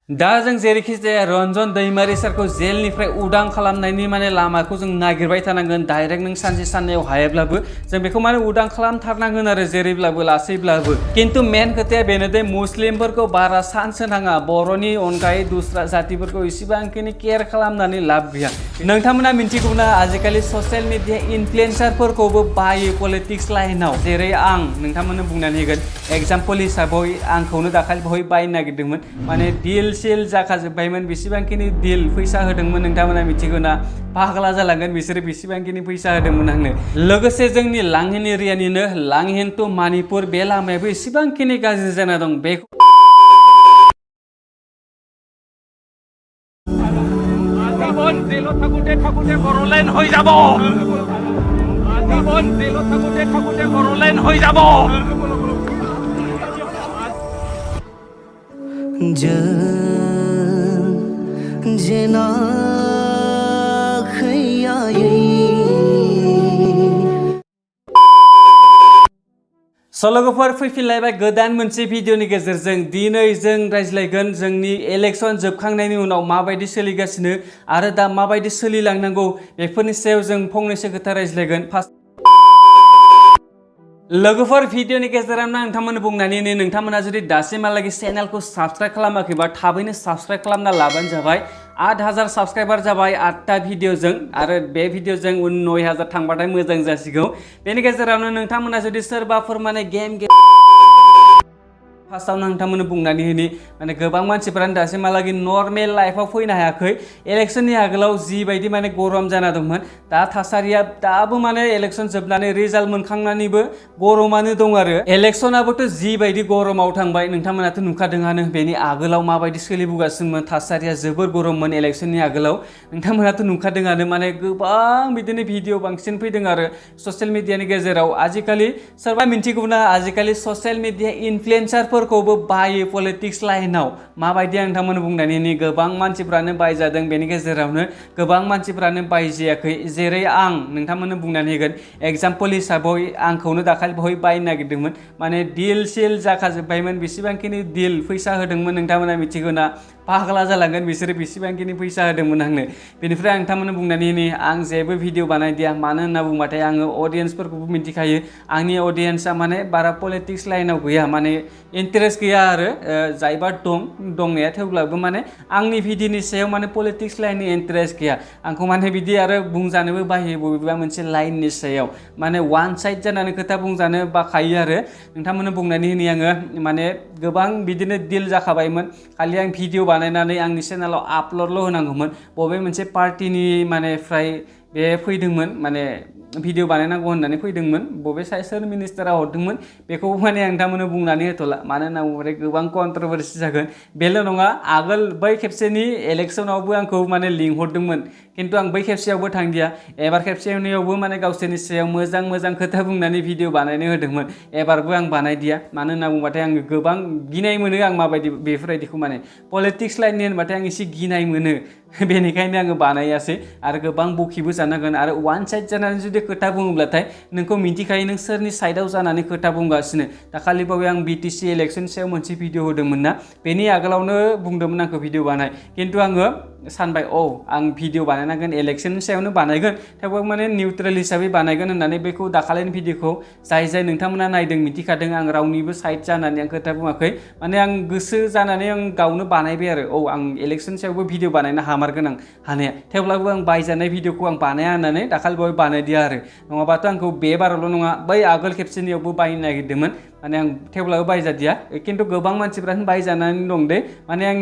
दा जों जेरैखि जाया रन्जन दैमारि सारखौ जेलनिफ्राय उदां खालामनायनि माने लामाखौ जों नागिरबाय थानांगोन। डाइरेक्ट नों सानसे साननैयाव हायाब्लाबो जों बेखौ माने उदां खालामथारनांगोन आरो जेरैब्लाबो लासैब्लाबो। खिन्थु मेन खोथाया बेनो दे मुस्लिमफोरखौ बारा चान्स होनाङा। बर'नि अनगायै दस्रा जातिफोरखौ इसेबांखिनि केयार खालामनानै लाब गैया। नोंथांमोना मिन्थिगौना आजिखालि ससियेल मिडिया इनफ्लुएन्सारफोरखौबो बायो पलिटिक्स लाइनाव। जेरै आं नोंथांमोननो बुंनानै होगोन एग्जाम्पल हिसाबै आंखौनो दाखालि बहाय बायनो नागिरदोंमोन। माने डिल सेल जाखाजोब्बायमोन। बेसेबांखिनि डिल फैसा होदोंमोन नोंथांमोना मिथिगौना? पागला जालांगोन बिसोरो बेसेबांखिनि फैसा होदोंमोन आंनो। लोगोसे जोंनि लांहिन एरियानिनो लांहिन टु मानिपुर बे लामायाबो एसेबांखिनि गाज्रि जाना दं। बेखौ जेल थाकुते थाकुते बर'लेण्ड হৈ যাব। আজীবন জেল থাকুতে থাকুতে বড়লেণ্ড হৈ যাব। जेना लोगोफोर फैफिनलायबाय गोदान मोनसे भिडिअनि गेजेरजों। दिनै जों रायज्लायगोन जोंनि इलेक्सन जोबखांनायनि उनाव माबायदि सोलिगासिनो आरो दा माबायदि सोलिलांनांगौ बेफोरनि सायाव जों फंनैसो खोथा रायज्लायगोन। लोगोफोर भिडिअनि गेजेरावनो नोंथांमोन बुंनानै नोंथांमोना जुदि दासिमहालागै चेनेलखौ साबस्क्राइब खालामाखैबा थाबैनो साबस्क्राइब खालामना लाबानो जाबाय। 8000 साबस्क्राइबार जाबाय 8टा भिडिअजों आरो बे भिडिअजों 9000 थांबाथाय मोजां जासिगौ। बेनि गेजेरावनो नोंथांमोना जुदि सोरबाफोर माने गेम फार्स्टआवनो नोंथांमोन बुंनानै होनि माने गोबां मानसिफोरानो दासिमहालागै नर्मेल लाइफआव फैनो हायाखै। इलेक्शननि आगोलाव जिबायदि माने गरम जाना दंमोन दा थासारिया दाबो माने इलेक्शन जोबनानै रिजाल्ट मोनखांनानैबो गरमानो दं आरो। इलेक्शनाबोथ' जिबायदि गरमाव थांबाय नोंथांमोनाथ' नुखादोंआनो। बेनि आगोलाव माबायदि सोलिबोगासिनोमोन थासारिया जोबोर गरममोन इलेक्शननि आगोलाव नोंथांमोनाथ' नुखादोंआनो। माने गोबां बिदिनो भिडिअ बांसिन फैदों आरो ससियेल मिडियानि गेजेराव। आजिखालि सोरबा मिन्थिगौना आजिखालि ससियेल मिडिया इनफ्लुएन्सारफोरखौबो बायो पलिटिक्स लाइनाव। माबायदि आं नोंथांमोन बुंनानै गोबां मानसिफ्रानो बायजादों। बेनि गेजेरावनो गोबां मानसिफ्रानो बायजायाखै। जेरै आं नोंथांमोननो बुंनानै होगोन एग्जाम्पल हिसाबै आंखौनो दाखालि बहाय बायनो नागिरदोंमोन। माने डिल सेल जाखाजोब्बायमोन। बेसेबांखिनि डिल फैसा होदोंमोन नोंथांमोना मिथिगौना? पागला जालांगोन बिसोरो बेसेबांखिनि फैसा होदोंमोन आंनो। बेनिफ्राय आं नोंथांमोननो बुंनानै आं जेबो भिडिअ बानायदिया। मानो होनना बुंबाथाय आङो अडियन्सफोरखौबो मिथिखायो आंनि अडियन्सआ माने बारा पलिटिक्स लाइनाव गैया। माने इन्टारेस्ट गैया आरो जायबा दंनाया थेवब्लाबो माने आंनि भिडिअनि सायाव माने पलिटिक्स लाइननि इन्टारेस्ट गैया। आंखौ माने बिदि आरो बुंजानोबो बायो बबेबा मोनसे लाइननि सायाव। माने वान साइड जानानै खोथा बुंजानो बाखायो आरो। नोंथांमोननो बुंनानै होनि आङो माने गोबां बिदिनो डिल जाखाबायमोन। खालि आं भिडिअ बानायनानै आंनि चेनेलाव आपल'डल' होनांगौमोन। बबे मोनसे पार्टिनि माने फ्राय बे फैदोंमोन माने भिडिअ बानायनांगौ होननानै फैदोंमोन। बबे सोर मिनिस्टारा हरदोंमोन बेखौ माने आं नोंथांमोननो बुंनानै होथ'ला। मानो होनना बुङोबाथाय गोबां कन्ट्रभारसि जागोन। बेल' नङा आगोल बै खेबसेनि इलेक्सनावबो आंखौ माने लिंहरदोंमोन खिन्थु आं बै खेबसेयावबो थांदिया। एबार खेबसेयावबो माने गावसोरनि सायाव मोजां मोजां खोथा बुंनानै भिडिअ बानायनो होदोंमोन। एबारबो आं बानायदिया। मानो होनना बुंबाथाय आङो गोबां गिनाय मोनो। आं माबायदि बेफोरबायदिखौ माने पलिटिक्स लाइननि होनबाथाय आं एसे गिनाय मोनो। बेनिखायनो आङो बानायासै आरो गोबां बखिबो जानांगोन। आरो वान साइड जानानै जुदि खोथा बुङोब्लाथाय नोंखौ मिन्थिखायो नों सोरनि साइडआव जानानै खोथा बुंगासिनो। दाखालि बावै आं BTC इलेक्सन सायाव मोनसे भिडिअ होदोंमोन ना बेनि आगोलावनो बुंदोंमोन आंखौ भिडिअ बानाय। खिन्थु आङो सानबाय आं भिडिअ बानायनांगोन इलेक्सननि सायावनो बानायगोन थेवबो माने निउट्रेल हिसाबै बानायगोन होननानै बेखौ दाखालिनि भिडिअखौ जाय नोंथांमोना नायदों मिथिखादों। आं रावनिबो साइड जानानै आं खोथा बुङाखै। माने आं गोसो जानानै आं गावनो बानायबाय आरो आं इलेक्सन सायावबो भिडिअ बानायनो हामारगोन आं हानाया। थेवब्लाबो आं बायजानाय भिडिअखौ आं बानाया होननानै दाखालि बावै बानायदिया आरो। नङाबाथ' आंखौ बे बारावल' नङा बै आगोल खेबसेनियावबो बायनो नागिरदोंमोन। माने आं थेवब्लाबो बायजादिया। खिन्थु गोबां मानसिफ्रानो बायजानानै दं दे। माने आं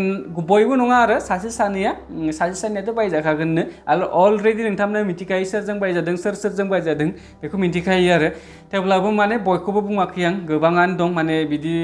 बयबो नङा आरो सासे सानैयाथ' बायजाखागोननो। आरो अलरेडि नोंथांमोना मिथिखायो सोरजों बायजादों सोरजों बायजादों बेखौ मिथिखायो आरो। थेवब्लाबो माने बयखौबो बुङाखै आं। गोबाङानो दं माने बिदि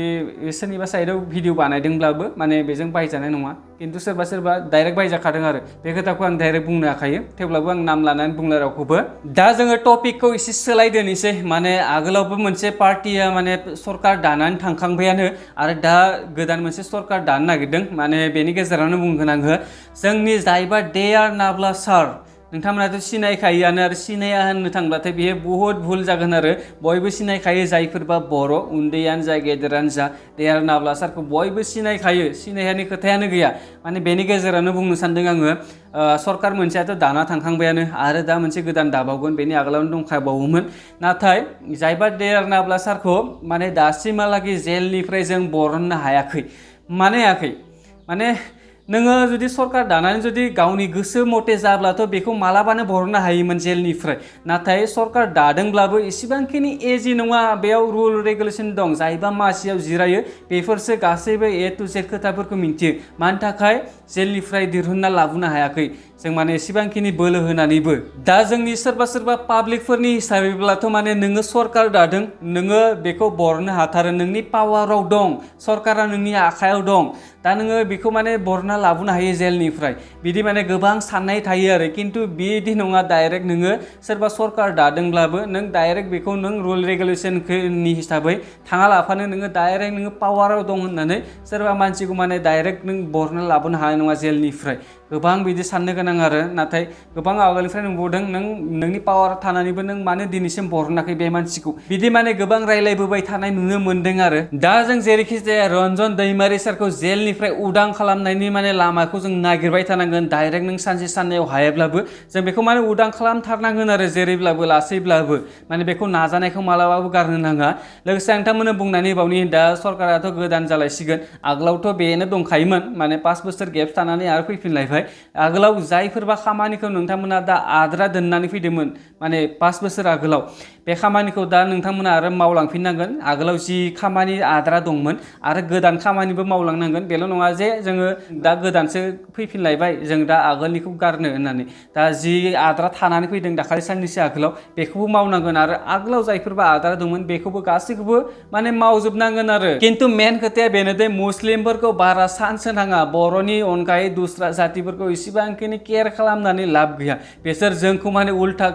सोरनिबा साइडआव भिडिअ बानायदोंब्लाबो माने बेजों बायजानाय नङा। खिन्थु सोरबा डाइरेक्ट बायजाखादों आरो बे खोथाखौ आं डाइरेक्ट बुंनो हाखायो। थेवब्लाबो आं नाम लानानै बुंला रावखौबो। दा जोङो टपिकखौ एसे सोलायदोनोसै। माने आगोलावबो मोनसे पार्टिया माने सरकार दानानै थांखांबायानो आरो दा गोदान मोनसे सरकार दानो नागिरदों। माने बेनि गेजेरावनो बुंगोन आङो जोंनि जायबा डेआर नाब्ला सार नोंथांमोनाथ' सिनायखायोआनो आरो सिनाया होननो थांब्लाथाय बेयो बुहुत भुल जागोन आरो बयबो सिनायखायो जायफोरबा बर' उन्दैयानो जा गेदेरानो जा देरनाब्ला सारखौ बयबो सिनायखायो सिनायहानि खोथायानो गैया माने बेनि गेजेरावनो बुंनो सानदों आङो सरकार मोनसेयाथ' दाना थांखांबायानो आरो दा मोनसे गोदान दाबावगोन बेनि आगोलावनो दंखाबावोमोन नाथाय जायबा देरनाब्ला सारखौ माने दासिमहालागै जेलनिफ्राय जों बरननो हायाखै माने नोङो जुदि सरकार दानानै जुदि गावनि गोसो मथे जाब्लाथ' बेखौ मालाबानो बरननो हायोमोन जेलनिफ्राय नाथाय सरकार दादोंब्लाबो एसेबांखिनि एजि नङा बेयाव रुल रेगुलेसन दं जायबा मासियाव जिरायो बेफोरसो गासैबो ए टु जेड खोथाफोरखौ मिन्थियो मानि थाखाय जेलनिफ्राय दिहुनना लाबोनो हायाखै जों माने एसेबांखिनि बोलो होनानैबो दा जोंनि सोरबा पाब्लिकफोरनि हिसाबैब्लाथ' माने नोङो सरकार दादों नोङो बेखौ बरननो हाथारो नोंनि पावाराव दं सरकारा नोंनि आखायाव दं दा नोङो बेखौ माने बरना लाबोनो हायो जेलनिफ्राय बिदि माने गोबां साननाय थायो आरो खिन्थु बिदि नङा डाइरेक्ट नोङो सोरबा सरकार दादोंब्लाबो नों डाइरेक्ट बेखौ नों रुल रेगुलेसननि हिसाबै थाङा लाफानो नोङो डाइरेक्ट नोङो पावाराव दं होननानै सोरबा मानसिखौ माने डाइरेक्ट नों बरना लाबोनो हानाय नङा जेलनिफ्राय गोबां बिदि साननो गोनां आरो नाथाय गोबां आगोलनिफ्राय नुबोदों नोंनि पावार थानानैबो नों मानो दिनैसिम बरनाखै बे मानसिखौ बिदि माने गोबां रायलायबोबाय थानाय नुनो मोनदों आरो दा जों जेरैखि जाया रन्जन दैमारि सारखौ जेलनिफ्राय उदां खालामनायनि माने लामाखौ जों नागिरबाय थानांगोन डाइरेक्ट नों सानसे साननैयाव हायाब्लाबो जों बेखौ माने उदां खालामथारनांगोन आरो जेरैब्लाबो लासैब्लाबो माने बेखौ नाजानायखौ मालाबाबो गारनो नाङा लोगोसे नोंथांमोननो बुंनानै बावनि दा सरकाराथ' गोदान जालायसिगोन आगोलावथ' बेनो दंखायोमोन माने 5 बोसोर गेप थानानै आरो फैफिनलायबाय आगोलाव जायफोरबा खामानिखौ नोंथांमोना दा आद्रा दोननानै फैदोंमोन माने 5 बोसोर आगोलाव बे खामानिखौ दा नोंथांमोना आरो मावलांफिननांगोन आगोलाव जि खामानि आद्रा दंमोन आरो गोदान खामानिबो मावलांनांगोन बेल' नङा जे जोङो दा गोदानसो फैफिनलायबाय जों दा आगोलनिखौ गारनो होननानै दा जि आद्रा थानानै फैदों दाखालि साननैसो आगोलाव बेखौबो मावनांगोन आरो आगोलाव जायफोरबा आद्रा दंमोन बेखौबो गासैखौबो माने मावजोबनांगोन आरो खिन्थु मेन खोथाया बेनो दे मुस्लिमफोरखौ बारा चान्स होनाङा बर'नि अनगायै दस्रा जातिफोरखौ इसेबांखिनि केयार खालामनानै लाब गैया बिसोर जोंखौ माने उल्था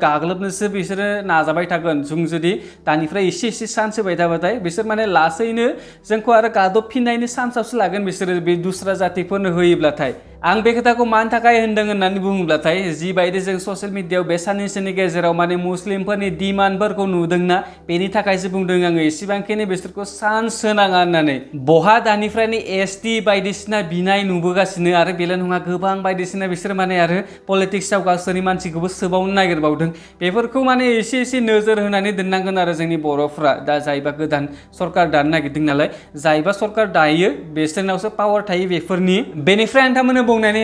गाग्लोबनोसो बिसोरो नाजाबाय थागोन जों जुदि दानिफ्राय एसे चान्स होबाय थाबाथाय बिसोर माने लासैनो जोंखौ आरो गादबफिननायनि चान्सआवसो लागोन बिसोरो बे दस्रा जातिफोरनो होयोब्लाथाय आं बे खोथाखौ मानि थाखाय होनदों होननानै बुङोब्लाथाय जिबायदि जों ससियेल मिडियायाव बे साननैसोनि गेजेराव माने मुस्लिमफोरनि डिमान्डफोरखौ नुदोंना बेनि थाखायसो बुंदों आङो एसेबांखिनि बिसोरखौ चान्स होनाङा होननानै बहा दानिफ्रायनो एसटि बायदिसिना बिनाय नुबोगासिनो आरो बेल' नङा गोबां बायदिसिना बिसोर माने आरो पलिटिक्सआव गावसोरनि मानसिखौबो सोबावनो नागिरबावदों बेफोरखौ माने एसे नोजोर होनानै दोननांगोन आरो जोंनि बर'फ्रा दा जायबा गोदान सरकार दानो नागिरदों नालाय जायबा सरकार दायो बिसोरनावसो पावार थायो बेफोरनि बेनिफ्राय नोंथांमोननो बुंनानै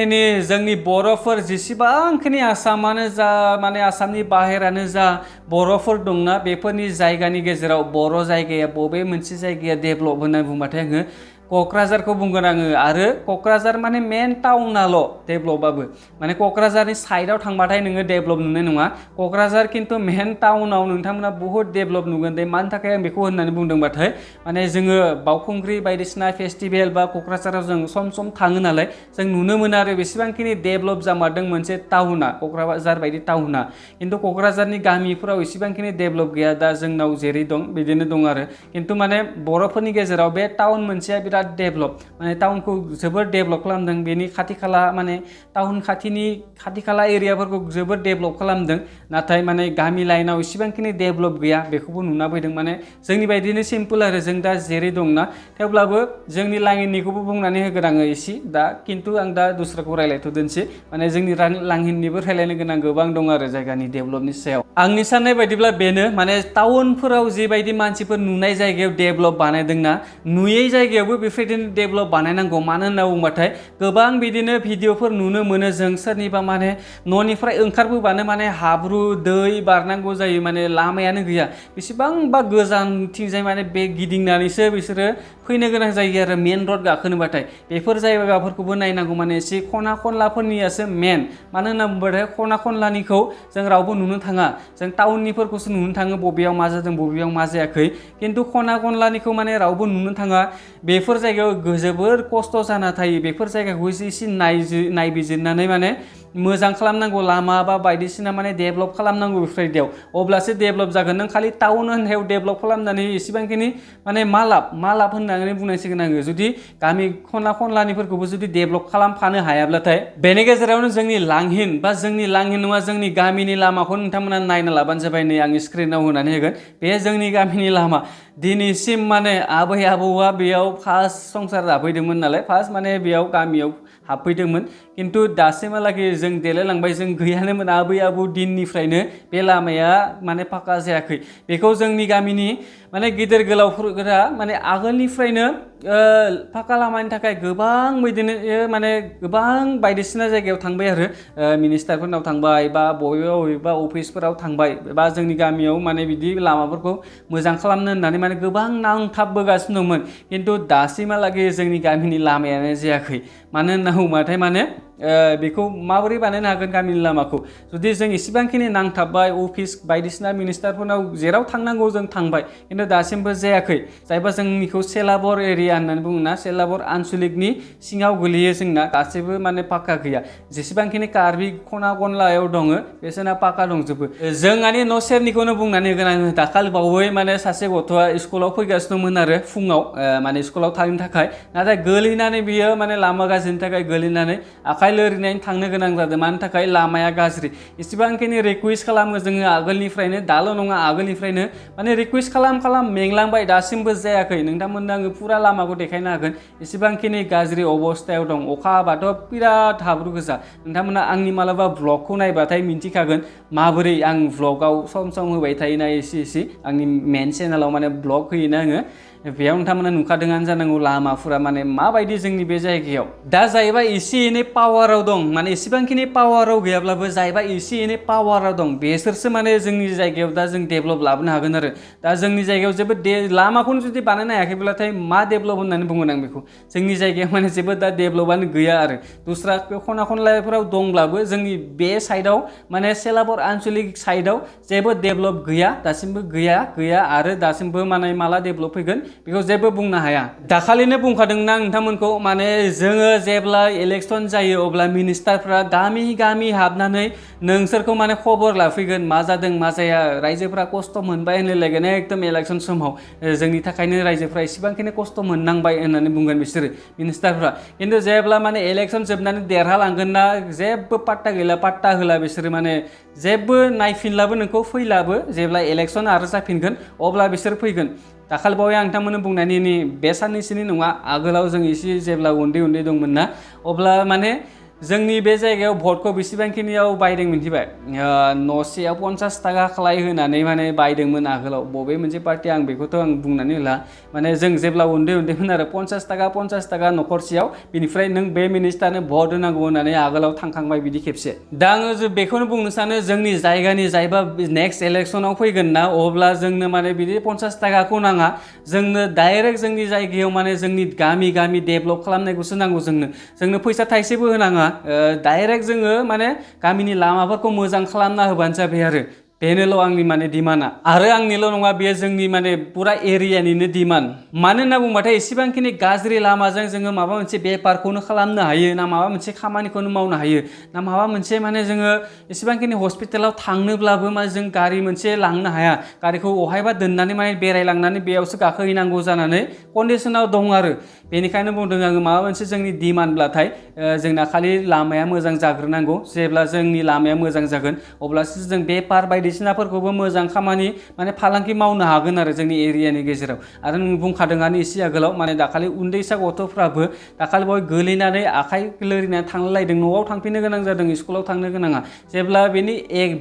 जोंनि बर'फोर जेसेबांखिनि आसामानो जा माने आसामनि बाहेरानो जा बर'फोर दंना बेफोरनि जायगानि गेजेराव बर' जायगाया बबे मोनसे जायगाया डेभेलप होननानै बुंबाथाय आङो क'क्राझारखौ बुंगोन आङो आरो क'क्राझार माने मेन टाउनाल' डेभेलपबाबो माने क'क्राझारनि साइडआव थांबाथाय नोङो डेभेलप नुनाय नङा क'क्राझार खिन्थु मेन टाउनाव नोंथांमोना बुहुत डेभेलप नुगोन दे मानि थाखाय आं बेखौ होननानै बुंदोंबाथाय माने जोङो बावखुंग्रि बायदिसिना फेस्टिभेल बा क'क्राझाराव जों सम थाङो नालाय जों नुनो मोनो आरो बेसेबांखिनि डेभेलप जामारदों मोनसे टाउना क'क्राझार बायदि टाउना खिन्थु क'क्राझारनि गामिफोराव एसेबांखिनि डेभेलप गैया दा जोंनाव जेरै दं बिदिनो दं आरो खिन्थु माने बर'फोरनि गेजेराव बे टाउन मोनसेया बिराद डेभेलप माने टाउनखौ जोबोर डेभेलप खालामदों बेनि खाथि खाला माने टाउन खाथि खाला एरियाफोरखौ जोबोर डेभेलप खालामदों नाथाय माने गामि लाइनाव एसेबांखिनि डेभेलप गैया बेखौबो नुना फैदों माने जोंनि बायदिनो सिम्पोल आरो जों दा जेरै दंना थेवब्लाबो जोंनि लाङिनिखौबो बुंनानै होगोन आङो एसे दा खिन्थु आं दा दस्राखौ रायलायथ'दोनसै माने जोंनि लाङिनिबो रायलायनो गोनां गोबां दं आरो जायगानि डेभेलपनि सायाव आंनि साननाय बायदिब्ला बेनो माने टाउनफोराव जिबायदि मानसिफोर नुनाय जायगायाव डेभेलप बानायदोंना नुयै जायगायावबो बेफोरबायदिनो डेभेलप बानायनांगौ मानो होनना बुंबाथाय गोबां बिदिनो भिडिअफोर नुनो मोनो जों सोरनिबा माने न'निफ्राय ओंखारबोबानो माने हाब्रु दै बारनांगौ जायो माने लामायानो गैया बेसेबांबा गोजानथिंजाय माने बे गिदिंनानैसो बिसोरो फैनो गोनां जायो आरो मेन रड गाखोनोबाथाय बेफोर जायगाफोरखौबो नायनांगौ माने एसे खना खनलाफोरनियासो मेन मानो होनना बुंबाथाय खना खनलानिखौ जों रावबो नुनो थाङा जों टाउननिफोरखौसो नुनो थाङो बबेयाव मा जादों बबेयाव मा जायाखै खिन्थु खना खनलानिखौ माने रावबो नुनो थाङा बेफोर जायगायाव जोबोर खस्थ' जाना थायो बेफोर जायगाखौ एसे नायबिजिरनानै माने मोजां खालामनांगौ लामा बा बायदिसिना माने डेभेलप खालामनांगौ बेफोरबायदियाव अब्लासो डेभेलप जागोन नों खालि टाउन होननायाव डेभेलप खालामनानै एसेबांखिनि माने मा लाब होननानै बुंनांसिगोन आङो जुदि गामि खना खनलानिफोरखौबो जुदि डेभेलप खालामफानो हायाब्लाथाय बेनि गेजेरावनो जोंनि लांहिन नङा जोंनि गामिनि लामाखौ नोंथांमोना नायना लाबानो जाबाय नै आं स्क्रिनाव होनानै होगोन बे जोंनि गामिनि लामा दिनैसिम माने आबै आबौआ बेयाव फार्स्ट संसार जाफैदोंमोन नालाय फार्स्ट माने बेयाव गामियाव हाबफैदोंमोन खिन्थु दासिमहालागै जों देलायलांबाय जों गैयानोमोन आबै आबौ दिननिफ्रायनो बे लामाया माने पाक्का जायाखै बेखौ जोंनि गामिनि माने गिदिर गोलावफोरा माने आगोलनिफ्रायनो पाक्का लामानि थाखाय गोबां बिदिनो माने गोबां बायदिसिना जायगायाव थांबाय आरो मिनिस्टारफोरनाव थांबाय बा बबेबा अफिसफोराव थांबाय बा जोंनि गामियाव माने बिदि लामाफोरखौ मोजां खालामनो होननानै माने गोबां नांथाबबोगासिनो दंमोन खिन्थु दासिमहालागै जोंनि गामिनि लामायानो जायाखै मानो होनना बुङोबाथाय माने बेखौ माबोरै बानायनो हागोन गामिनि लामाखौ जुदि जों इसिबांखिनि नांथाबबाय अफिस बायदिसिना मिनिस्टारफोरनाव जेराव थांनांगौ जों थांबाय खिन्थु दासिमबो जायाखै जायबा जोंनिखौ सेलाबर एरिया होननानै बुङोना सेलाबर आनसलिकनि सिङाव गोलैयो जोंना गासैबो माने पाक्का गैया जेसेबांखिनि कार्बि खना खनलायाव दङ बिसोरना पाक्का दंजोबो जों माने न' सेरनिखौनो बुंनानै गोनां दाखालि बावै माने सासे गथ'आ स्कुलाव फैगासिनो दंमोन आरो फुङाव माने स्कुलाव थांनो थाखाय नाथाय गोलैनानै बियो माने लामा गाज्रिनि थाखाय गोलैनानै आखाइ लोरिनानै थांनो गोनां जादों मानि थाखाय लामाया गाज्रि इसेबांखिनि रिकुवेस्ट खालामो जोङो आगोलनिफ्रायनो दाल' नङा आगोलनिफ्रायनो माने रिकुवेस्ट खालाम मेंलांबाय दासिमबो जायाखै नोंथांमोननो आङो फुरा लामाखौ देखायनो हागोन इसेबांखिनि गाज्रि अबस्थायाव दं अखा हाबाथ' बिराद हाब्रु गोजा नोंथांमोना आंनि मालाबा भ्लगखौ नायबाथाय मिन्थिखागोन माबोरै आं भ्लगाव सम होबाय थायोना एसे आंनि मेन चेनेलाव माने भ्लग होयोना आङो बेयाव नोंथांमोना नुखादोंआनो जानांगौ लामाफोरा माने माबायदि जोंनि बे जायगायाव दा जाहैबा एसे एनै पावाराव दं माने एसेबांखिनि पावाराव गैयाब्लाबो जाहैबा एसे एनै पावाराव दं बेसोरसो माने जोंनि जायगायाव दा जों डेभेलप लाबोनो हागोन आरो दा जोंनि जायगायाव जेबो लामाखौनो जुदि बानायनो हायाखैब्लाथाय मा डेभेलप होननानै बुंगोन आं बेखौ जोंनि जायगायाव माने जेबो दा डेभेलपआनो गैया आरो दस्रा खना खनलाफोराव दंब्लाबो जोंनि बे साइडआव माने सेलाबर आनसलिक साइडआव जेबो डेभेलप गैया दासिमबो गैया आरो दासिमबो माने माला डेभेलप फैगोन बेखौ जेबो बुंनो हाया दाखालिनो बुंखादोंना नोंथांमोनखौ माने जोङो जेब्ला इलेक्सन जायो अब्ला मिनिस्टारफ्रा गामि हाबनानै नोंसोरखौ माने खबर लाफैगोन मा जादों मा जाया रायजोफ्रा खस्थ' मोनबाय होननो लागोन एकदम इलेक्सन समाव जोंनि थाखायनो रायजोफ्रा एसेबांखिनि खस्थ' मोननांबाय होननानै बुंगोन बिसोरो मिनिस्टारफ्रा खिन्थु जेब्ला माने इलेक्सन जोबनानै देरहालांगोन ना जेबो पात्ता होला बिसोरो माने जेबो नायफिनलाबो नोंखौ फैलाबो जेब्ला इलेक्सन आरो जाफिनगोन अब्ला बिसोर फैगोन दाखालि बावै आं नोंथांमोननो बुंनायनि बे साननैसोनि नङा आगोलाव जों एसे जेब्ला उन्दै दंमोन ना अब्ला माने जोंनि बे जायगायाव भटखौ बेसेबांखिनियाव बायदों मिथिबाय न'सेयाव 50 थाखा खालाय होनानै माने बायदोंमोन आगोलाव बबे मोनसे पार्टि आं बेखौथ' आं बुंनानै होला माने जों जेब्ला उन्दैमोन आरो 50 थाखा न'खरसेयाव बिनिफ्राय नों बे मिनिस्टारनो भट होनांगौ होननानै आगोलाव थांखांबाय बिदि खेबसे दा आङो बेखौनो बुंनो सानो जोंनि जायगानि जायबा नेक्स्ट इलेक्सनाव फैगोन ना अब्ला जोंनो माने बिदि 50 थाखाखौ नाङा जोंनो डाइरेक्ट जोंनि जायगायाव माने जोंनि गामि डेभेलप खालामनायखौसो नांगौ जोंनो फैसा थाइसेबो होनाङा डाइरेक्ट जोङो माने गामिनि लामाफोरखौ मोजां खालामना होबानो जाबाय आरो बेनोल' आंनि माने डिमान्डआ आरो आंनिल' नङा बेयो जोंनि माने पुरा एरियानिनो डिमान्ड मानो होनना बुंबाथाय एसेबांखिनि गाज्रि लामाजों जोङो माबा मोनसे बेफारखौनो खालामनो हायो ना माबा मोनसे खामानिखौनो मावनो हायो ना माबा मोनसे माने जोङो एसेबांखिनि हस्पिटालाव थांनोब्लाबो माने जों गारि मोनसे लांनो हाया गारिखौ अहायबा दोननानै माने बेरायलांनानै बेयावसो गाखोहैनांगौ जानानै कन्डिसनाव दं आरो बेनिखायनो बुंदों आङो माबा मोनसे जोंनि डिमान्डब्लाथाय जोंना खालि लामाया मोजां जाग्रोनांगौ जेब्ला जोंनि लामाया मोजां जागोन अब्लासो जों बेफार बायदिसिनाफोरखौबो मोजां खामानि माने फालांगि मावनो हागोन आरो जोंनि एरियानि गेजेराव आरो नों बुंखादोंआनो एसे आगोलाव माने दाखालि उन्दैसा गथ'फ्राबो दाखालि बावै गोलैनानै आखाइ लोरिनानै थांलायदों न'आव थांफिननो गोनां जादों स्कुलाव थांनो गोनाङा जेब्ला बेनि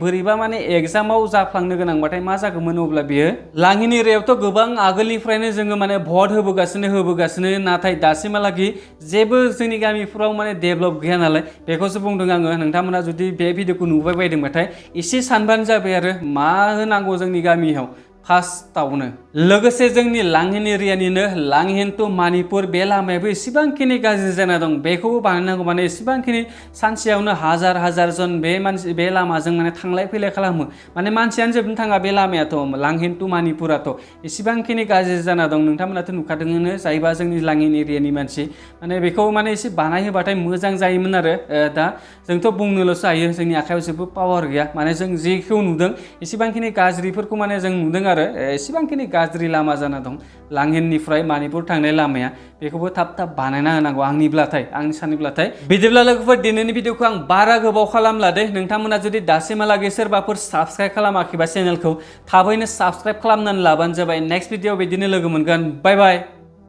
बोरैबा माने एगजामाव जाफ्लांनो गोनांबाथाय मा जागौमोन अब्ला बियो लाङिनि एरियायावथ' गोबां आगोलनिफ्रायनो जोङो माने भट होबोगासिनो नाथाय दासिमहालागै जेबो जोंनि गामिफ्राव माने डेभेलप गैया नालाय बेखौसो बुंदों आङो नोंथांमोना जुदि बे भिडिअखौ नुबाय बायदोंबाथाय एसे सानबानो जाबाय आरो मा होनांगौ जोंनि गामियाव फार्स्टआवनो लोगोसे जोंनि लांहिन एरियानिनो लांहिन टु मानिपुर बे लामायाबो एसेबांखिनि गाज्रि जाना दं बेखौबो बानायनांगौ माने एसेबांखिनि सानसेयावनो हाजार जन बे लामाजों माने थांलाय फैलाय खालामो माने मानसियानो जोबनो थाङा बे लामायाथ' लांहिन टु मानिपुराथ' एसेबांखिनि गाज्रि जाना दं नोंथांमोनाथ' नुखादोंनो जायबा जोंनि लांहिन एरियानि मानसि माने बेखौ माने एसे बानायहोबाथाय मोजां जायोमोन आरो दा जोंथ' बुंनोल'सो हायो जोंनि आखायाव जेबो पावार गैया माने जों जेखौ नुदों एसेबांखिनि गाज्रिफोरखौ माने जों नुदों आरो एसेबांखिनि गाज्रि लामा जाना दं लांहिननिफ्राय मानिपुर थांनाय लामाया बेखौबो थाब बानायना होनांगौ आंनि सानोब्लाथाय बिदिब्ला लोगोफोर दिनैनि भिडिअखौ आं बारा गोबाव खालामला दे नोंथांमोना जुदि दासिमहालागै सोरबाफोर साबस्क्राइब खालामाखैबा चेनेलखौ थाबैनो साबस्क्राइब खालामनानै लाबानो जाबाय नेक्स्ट भिडिअ बिदिनो लोगो मोनगोन बाय बाय